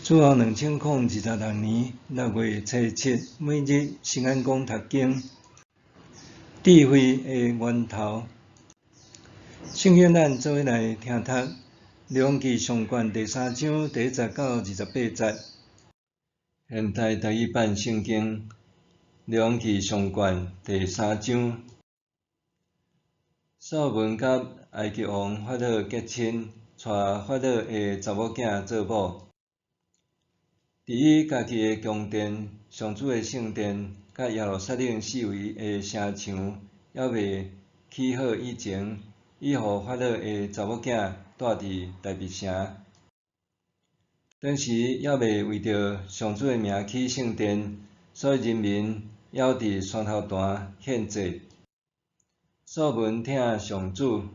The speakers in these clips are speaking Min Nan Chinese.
主後2026年6月初7，每日新眼光讀經，智慧的源頭。聖經咱做伙來聽讀《列王紀上卷》第三章第一節到28節。現代台語版聖經《列王紀上卷》第三章。所羅門佮埃及王法老結親，娶法老的查某囝做某。佇伊家己的宮殿、上主的聖殿，佮耶路撒冷四圍的城牆猶未起好以前，伊予法老的查某囝蹛佇大彼城。當時猶未為著上主的名起聖殿，所以人民猶佇山頭壇獻祭。所羅門疼上主，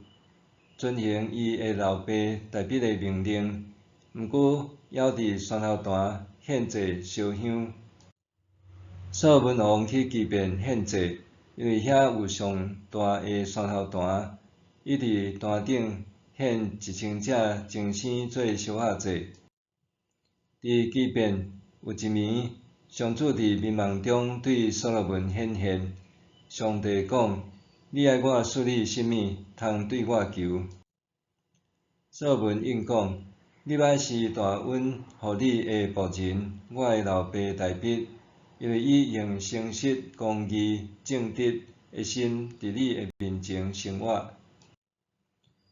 遵行伊的老爸大彼的命令，毋過猶佇山頭壇獻祭燒香。所羅門王去基遍獻祭，因為遐有上大的山頭壇，伊佇壇頂獻1000隻精牲做燒肉祭。佇基遍有一暝，上主佇眠夢中對所羅門顯現，上帝講：你愛我賜你啥物，通對我求？所羅門應講：你欲施大恩予你的僕人，我的老爸大彼，因為伊用誠實、公義、正直的心佇你的面前生活。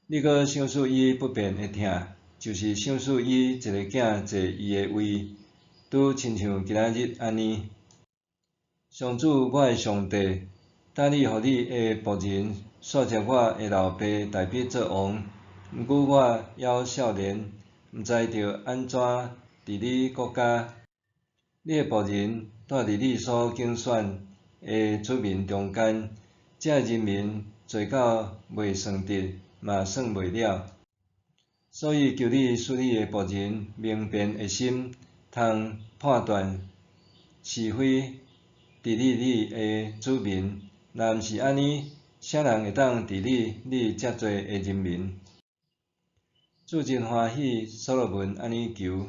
你閣賞賜伊不變的疼，就是賞賜伊一個囝坐伊的位，拄親像今仔日按呢。上主，我的上帝，當你予你的僕人紲接我的老爸大彼做王，毋過我猶少年，毋知著按怎治理國家。你的僕人蹛佇你所揀選的子民中間，這人民濟到袂算得，嘛算袂了。所以求你賜你的僕人明辨的心，通判斷是非，治理你的子民。若毋是按呢，啥人會當治理你遮濟的人民？主真歡喜所羅門按呢求。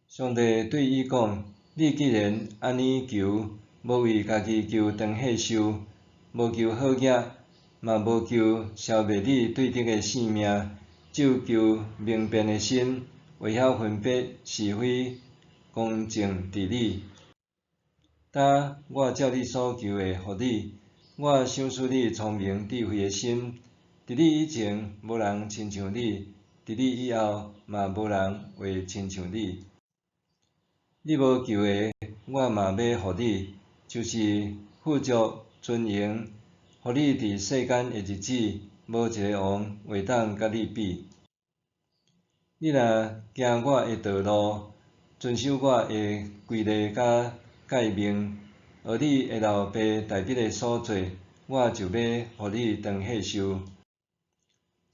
上帝對伊講：你既然按呢求，無為家己求長歲壽，無求好業，嘛無求消滅你對敵的性命，只求明辨的心，會曉分別是非，公正治理。今我照你所求的，予你，我賞賜你聰明智慧的心。佇你以前，無人親像你；佇你以後，嘛無人會親像你。你無求的，我嘛欲予你，就是富足尊榮，予你佇世間的日子，無一个王會當佮你比。你若行我的道路，遵守我的規例佮誡命，學你的老爸大彼的所做，我就欲予你長歲壽。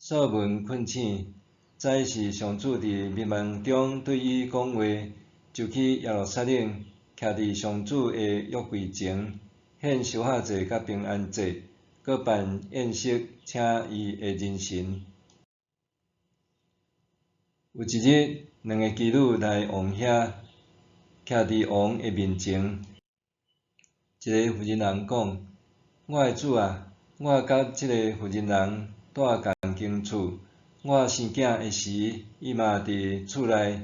所羅門睏醒，知是上主佇眠夢中對伊講話，就去耶路撒冷，徛佇上主的約櫃前，獻燒肉祭佮平安祭，閣辦宴席請伊的人臣。有一日，兩个妓女來王遐，徛佇王的面前。一个婦人人講：我的主啊，我佮這个婦人人蹛仝間厝，我生囝的時，伊嘛佇厝內。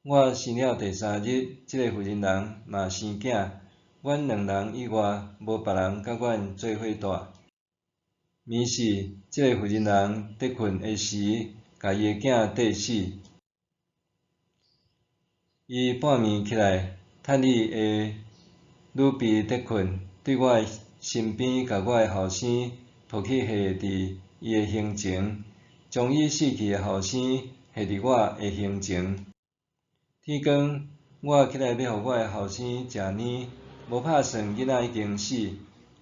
我生了第三日，這个婦人人嘛生囝。阮兩人以外，無別人佮阮做伙蹛。暝時，這个婦人人佇睏的時，共伊的囝綴死。伊半暝起來，趁伊的女婢佇睏，對我的身邊，共我的後生抱去下佇伊的胸前，將伊死去的後生下佇我的胸前。天光，我起來欲予我的後生食奶，無拍算囡仔已經死。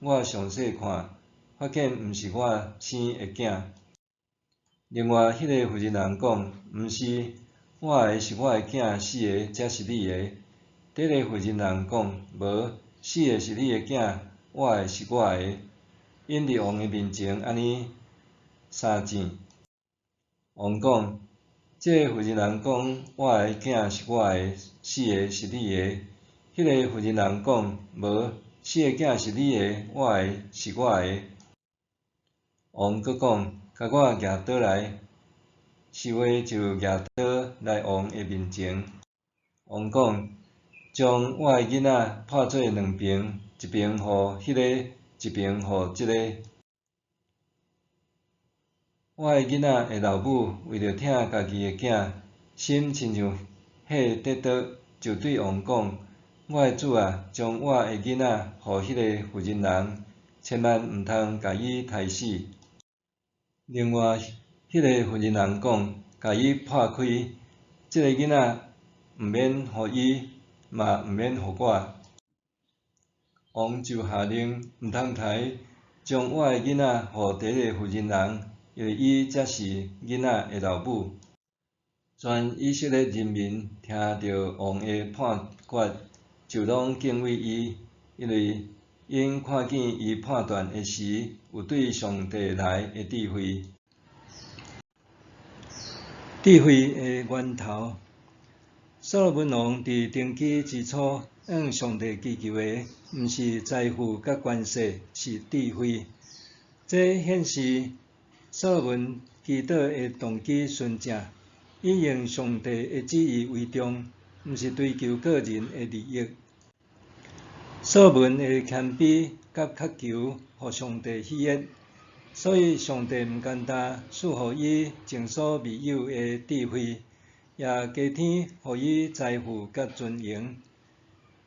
我詳細看，發現毋是我生的囝。另外，彼個婦人人講：毋是，我的是我的囝，死的才是你的。第一个婦人人講：無，死的是你的囝，活的是我的。𪜶佇王的面前按呢相爭。王講：這个婦人講：我的囝是我的，死的是你的。彼个婦人講：無，死的囝是你的，我的是我的。王閣講：共我舉刀來。侍衛就舉刀來王的面前。王講：將我的囡仔破做兩爿，一爿予彼个，一爿予這个。我的囡仔的老母為著疼家己的囝，心親像火佇灼，就對王講：我的主啊，將我的囡仔予彼个婦人人，千萬毋通共伊刣死。另外，彼个婦人人講：共伊破開，這个囡仔毋免予伊，嘛毋免予我。王就下令，毋通刣，將我的囡仔予第一个婦人人，因為伊才是囡仔的老母。全以色列人民聽著王的判決，就攏敬畏伊，因為𪜶看見伊判斷的時，有對上帝來的智慧。智慧的源頭。所羅門王佇登基之初，向上帝祈求的，毋是財富佮權勢，是智慧。這顯示所羅門祈禱的動機純正，以用上帝的旨意為重，毋是追求個人的利益。所羅門的謙卑佮渴求，予上帝喜悅，所以上帝毋單單賜予伊前所未有的智慧，也加添予伊財富佮尊榮。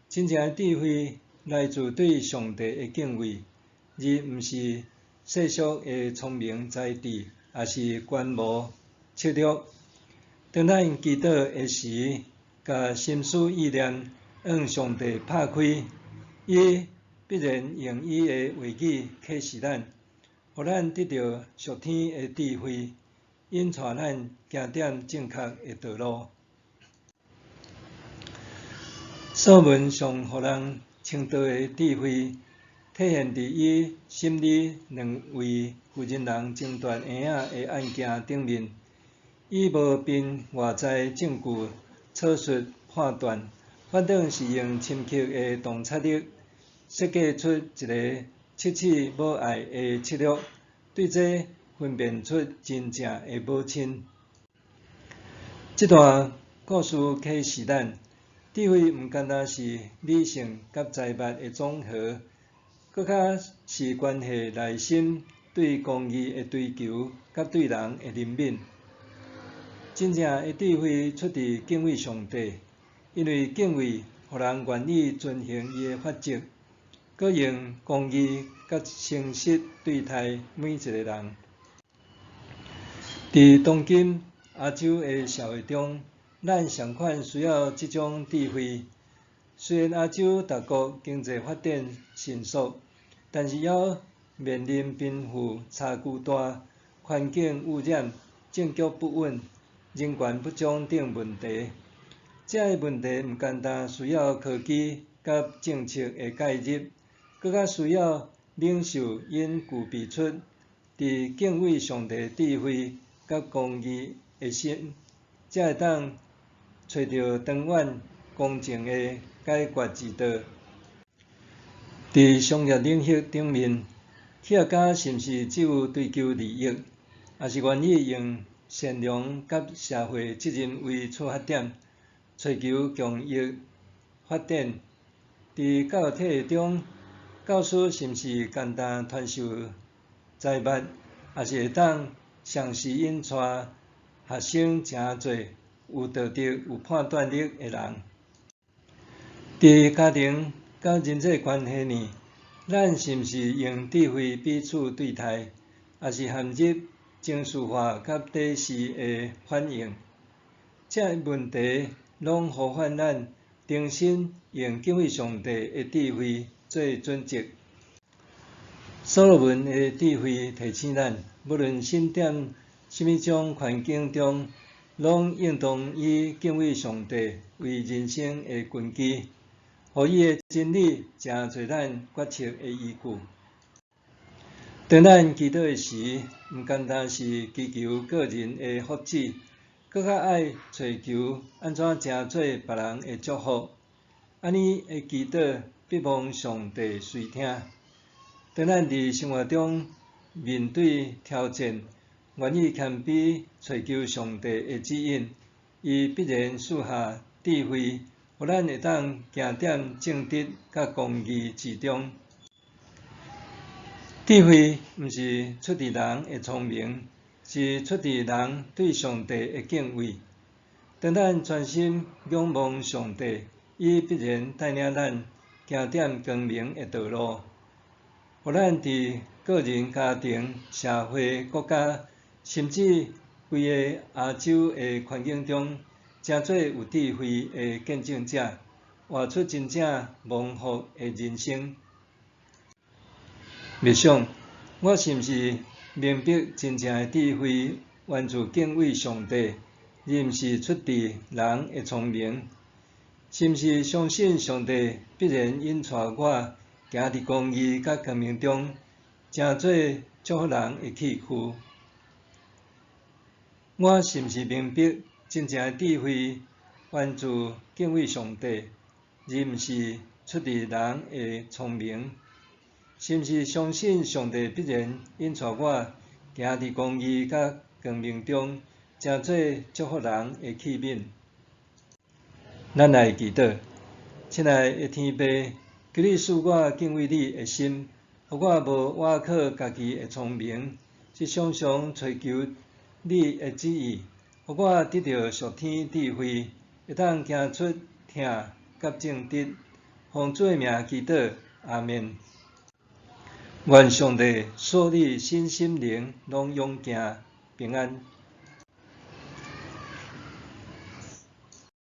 真正的智慧來自對上帝的敬畏，而毋是世俗的聰明才智，抑是權謀策略。當咱祈禱的時，共心思意念向上帝拍開，伊必然用伊的話語啟示咱，予咱得著屬天的智慧，引帶咱行踮正確的道路。所羅門上予人稱道的智慧，體現佇伊審理兩位婦人人爭奪嬰仔的案件頂面。伊無憑外在證據草率判斷，反倒是用深刻的洞察力，設計出一个切齒母愛的策略，對這分辨出真正的母親。這段故事啟示咱，智慧毋單單是理性佮才捌的總和，閣較是關係內心對公義的追求，佮對人的憐憫。真正的智慧出自敬畏上帝，因為敬畏予人願意遵行伊的法則，閣用公義佮誠實對待每一个人。佇當今亞洲的社會中，咱仝款需要這種智慧。雖然亞洲大國經濟發展迅速，但是猶面臨貧富差距大、環境污染、政局不穩、人權不彰等問題。這个問題毋單單需要科技佮政策的介入，閣較需要領袖𪜶具備出佇敬畏上帝智慧佮公義的心，才會當揣著長遠公正的解決之道。佇商業領域頂面，企業家是毋是只有追求利益，抑是願意用善良佮社會責任為出發點，追求共益發展？佇教育體系中，教師是毋是單單傳授才捌，抑是會當同時引帶學生成做有道德、有判斷力的人？佇家庭佮人際關係呢，咱是毋是用智慧彼此對待，抑是陷入情緒化佮短視的反應？這个問題攏呼喚咱重新用敬畏上帝的智慧做準則。所羅門的智慧提醒咱，無論身踮啥物種環境中，攏應當以敬畏上帝為人生的根基，予伊的真理成做咱決策的依據。當咱祈禱的時，毋單單是祈求個人的福祉，閣較愛揣求按怎成做別人的祝福。按呢的祈禱必蒙上帝垂聽。當咱佇生活中面對挑戰，願意謙卑揣求上帝的指引，伊必然賜下智慧，予咱會當行踮正直佮公義之中。智慧毋是出佇人的聰明，是出佇人對上帝的敬畏。當咱專心仰望上帝，伊必然帶領咱行踮光明的道路，予咱佇個人、家庭、社會、國家，甚至規个亞洲的環境中，成做有智慧的見證者，活出真正蒙福的人生。默想，我是毋是明白真正的智慧源自敬畏上帝，而毋是出佇人的聰明？是毋是相信上帝必然引帶我行佇公義佮光明中，成做祝福人的器具？我是毋是明白真正的智慧源自敬畏上帝，而毋是出佇人的聰明？是毋是相信上帝必然引帶我行佇公義佮光明中，成做祝福人的器皿？咱來祈禱，親愛的天父，求你賜我敬畏你的心，予我無倚靠家己的聰明，是常常揣求你的旨意，予我得著屬天智慧，會當行出疼佮正直。奉主的名祈禱，阿們。願上帝賜你身心靈攏勇健平安。